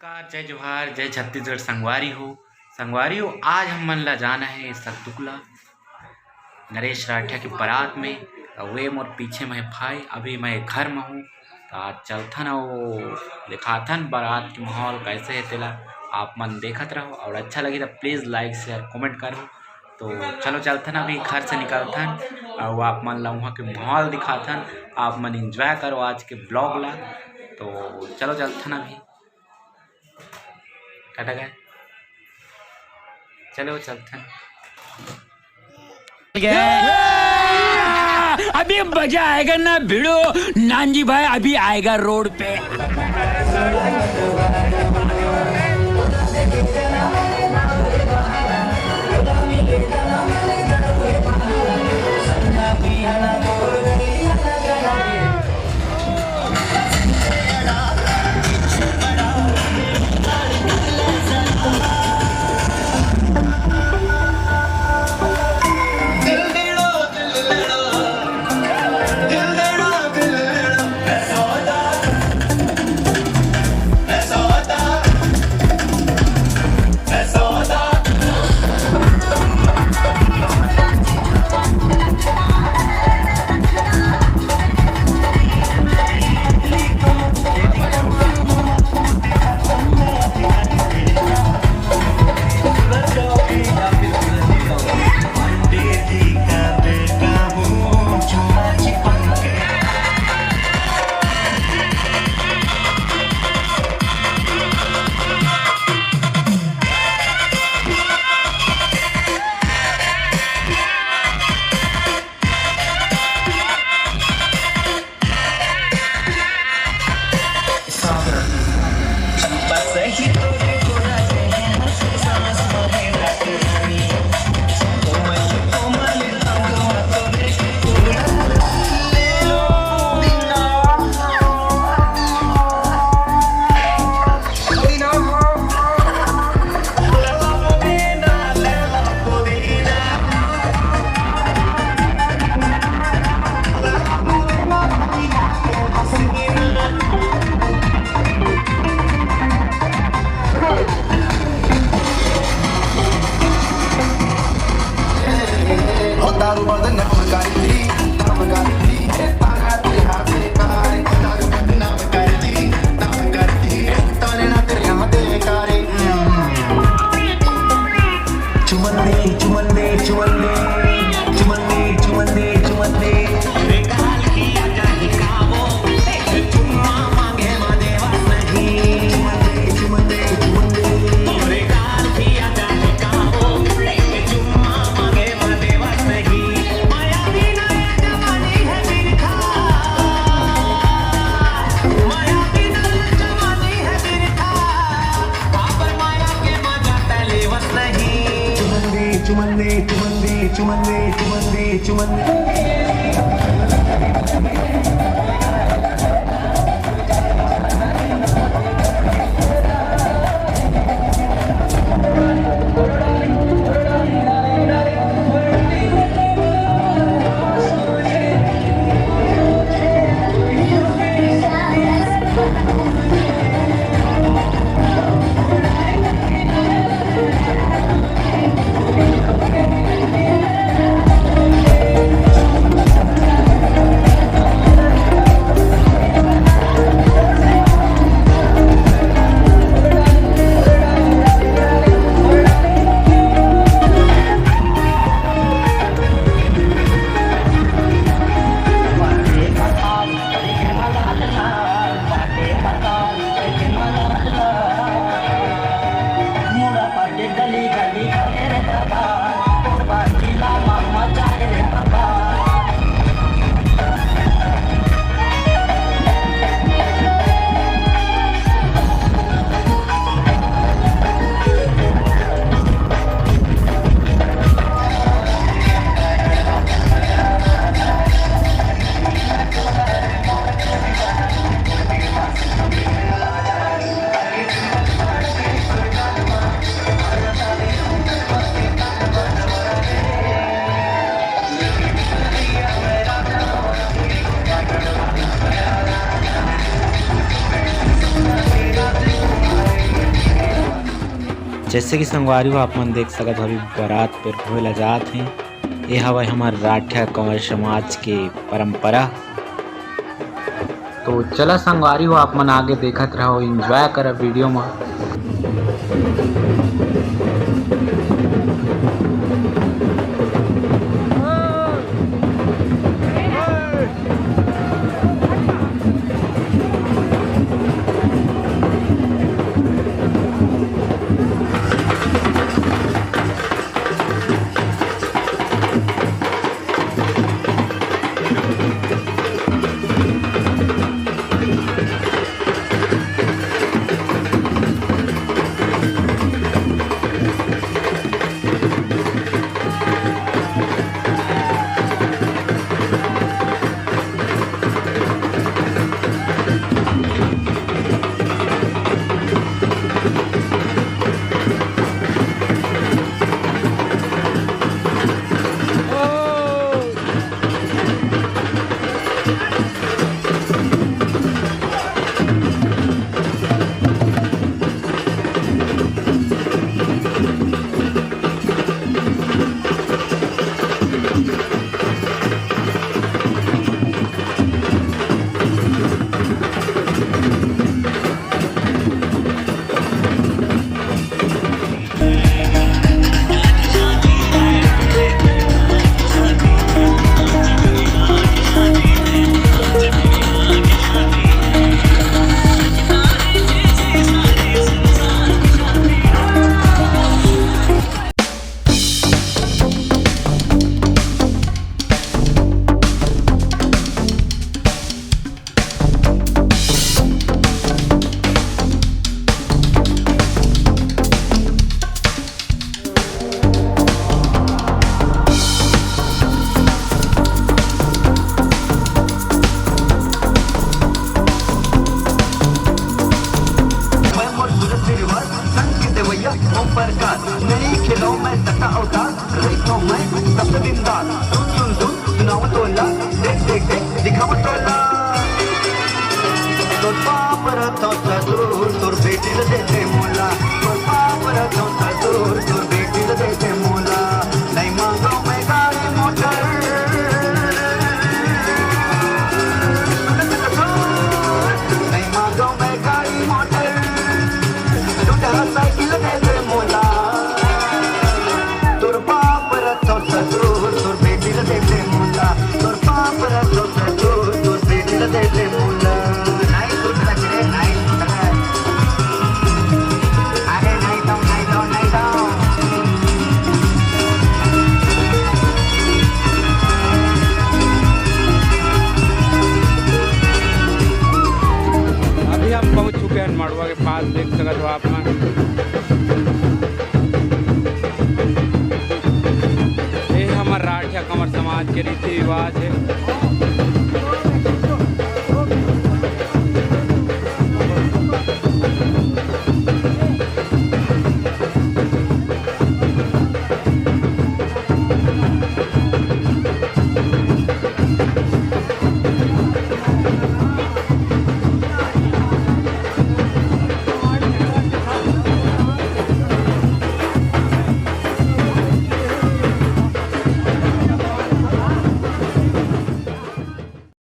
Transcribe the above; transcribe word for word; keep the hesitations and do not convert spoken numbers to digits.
नमस्कार, जय जोहार, जय छत्तीसगढ़ संगवारी हो। संगवारी हो, आज हम मन ला जाना हे सतुकला नरेश राठिया के बारात में। अउ वे मोर पीछे में हे भाई, अभी मैं घर में हूँ। तो आज चलथन अउ दिखाथन बारात के माहौल कैसे हे तेला। आप मन देखत रहो अउ अच्छा लगी तो please like, share, comment करो। तो चलो चलथन, अभी घर से निकलथन अउ आप मन ला वहाँ के माहौल दिखाथन। आप मन enjoy करो आज के vlog ला। तो चलो चलथन अभी। टाटा guys, चलो चलथन। अभी मजा आएगा ना भिड़ो, नानजी भाई अभी आएगा रोड पे। जैसे कि संगवारी हो, आप मन देख सकत हो, अभी बारात पेरखोए ला जात हे। ये हवय हमर राठिया कंवर समाज के परंपरा। तो चला संगवारी हो, आप मन आगे देखत रहो, enjoy करब video म। मैं मोर सूरज श्रीवास, संग के देवैया ओम प्रकाश। नहीं खेलो मैं सट्टा अवतार, रहितो मैं सबसे बिंदास। सुन, सुन, सुन, सुनाओ तोला, देख, देख, देख, दिखाओ तोला। तोर पाप रथो ससुर, तोर बेटी ल दे दे मोला। तोर पाप रथो ससुर, तोर बेटी ल दे दे मोला। नहीं मांगो मैं गाड़ी मोटर। नहीं मांगो मैं गाड़ी मोटर। टूटा साइकिल दे दे मोला। तोर पाप रथो ससुर, तोर बेटी ल दे दे मोला। तोर पाप रथो ससुर, तोर बेटी ल दे दे मोला। नहीं टूटत रे, नहीं टूटत। अरे नहीं तो, नहीं तो, नहीं तो। अभी हम पहुंच चुके हैं मड़वा के पास, देख सकत हो आप मन। ये हमर राठिया कंवर समाज के रीति रिवाज है।